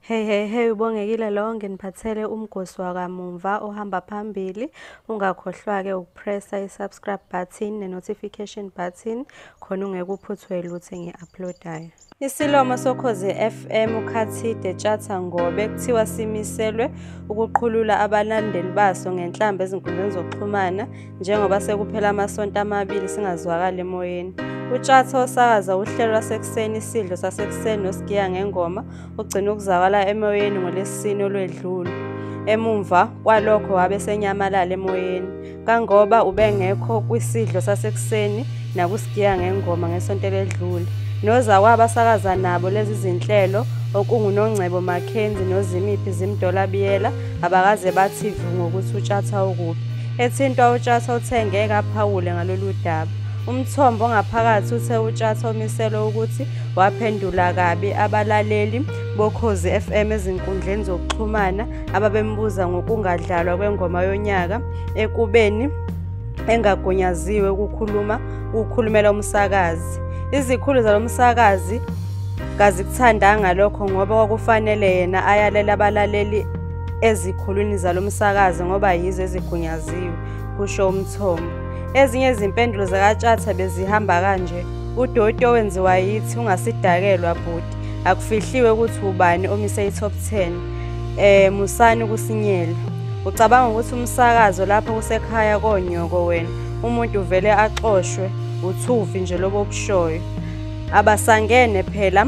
Hey hey hey, uBongekile lo, nginiphathele umgosi wakamumva ohamba phambili. Ungakhohlwa-ke ukupressa i-subscribe button ne-notification button khona ungeke uphuthwe lutho engi-upload-ayo. Isilomo soKhozi FM uKhathide Tshatha Ngobe kuthiwa simiselwe ukuqhulula abalandeli baso ngenhlamba ezinkundleni zokuxhumana njengoba sekuphela amasonto amabili singazwakali emoyeni. UTshatha osakaza uhlelo lwasekuseni Isidlo Sasekuseni noSigiya Ngengoma ugcine ukuzwakala emoyeni ngoLwesine olwedlule. Emumva kwalokho wabe esenyamalala emoyeni, kangoba ubengekho kwisidlo sasekuseni nakuSigiya Ngengoma ngesonto eledlule. Nozakwabo asakaza nabo lezi zinhlelo okunguNongcebo Mackenzie noZimiphi Zimdollar Biyela abakaze bathi vu ngokuthi uTshatha ukuphi. Ethintwa uTshatha uthe ngeke aphawule ngalolu daba. Umthombo ongaphakathi uthe uTshatha umiselwe ukuthi waphendula kabi abalaleli boKhozi FM ezinkundleni zokuxhumana ababembuza ngokungadlalwa kwengoma yonyaka ekubeni engagunyaziwe ukukhulumela umsakazi. Izikhulu zalo msakazi kazikuthandanga lokho ngoba kwakufanele yena ayalele abalaleli ezikhulwini zalo msakazi ngoba yizo ezigunyaziwe, kusho umthombo. Ezinye izimpendulo zikaTshatha bezihamba kanje: udoti owenziwa yithi ungasidakelwa bhuti, akufihliwe ukuthi ubani omise i-top 10, musani ukusinyela. Ucabanga ukuthi umsakazo lapho kusekhaya konyoko wena, umuntu uvele axoshwe, uthuvi nje lobo obushoyo. Abasangene phela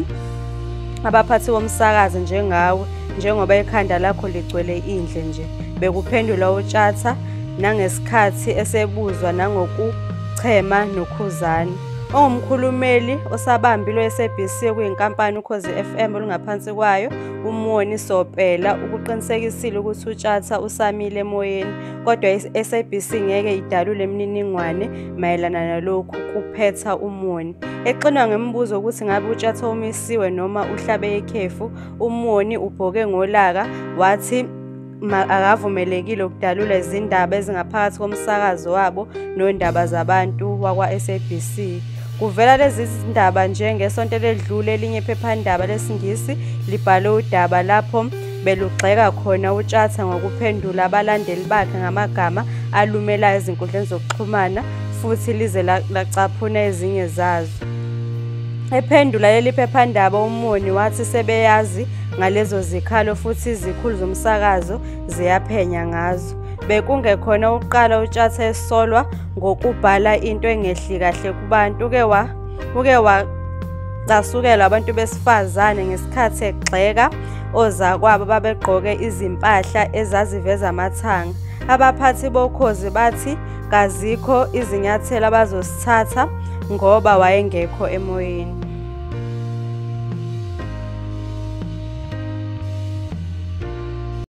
abaphathi bomsakazo njengawe, njengoba ikhanda lakho ligcwele indle nje, bekuphendula uTshatha nangesikhathi esebuzwa nangokuchema noKhuzani. Ongumkhulumeli osabambile we-SABC okuyinkampani uKhozi FM olungaphansi kwayo, uMoni Sopela, ukuqinisekisile ukuthi uTshatha usamile emoyeni, kodwa i-SABC ngeke idalule imininingwane mayelana nalokhu, kuphetha uMoni. Exinwa ngemibuzo ukuthi ngabe uTshatha umisiwe noma uhlabe ikhefu, uMoni ubhoke ngolaka wathi akavumelekile ukudalula izindaba ezingaphakathi komsakazo wabo nondaba zabantu wakwa-SABC. Kuvela lezi zindaba nje ngesonto eledlule elinye iphephandaba lesiNgisi libhale udaba lapho belugxeka khona uTshatha ngokuphendula abalandeli bakhe ngamagama alumelayo ezinkundleni zokuxhumana futhi lize lacaphuna ezinye zazo. Ephendula leli phephandaba uMoni wathi sebeyazi ngalezo zikhalo futhi izikhulu zomsakazo ziyaphenya ngazo. Bekungekhona ukuqala uTshatha esolwa ngokubhala into engehli kahle kubantu. Uke wacasukela abantu besifazane ngesikhathi egxeka ozakwabo babegqoke izimpahla ezaziveza amathanga. Abaphathi boKhozi bathi kazikho izinyathelo abazozithatha ngoba wayengekho emoyeni.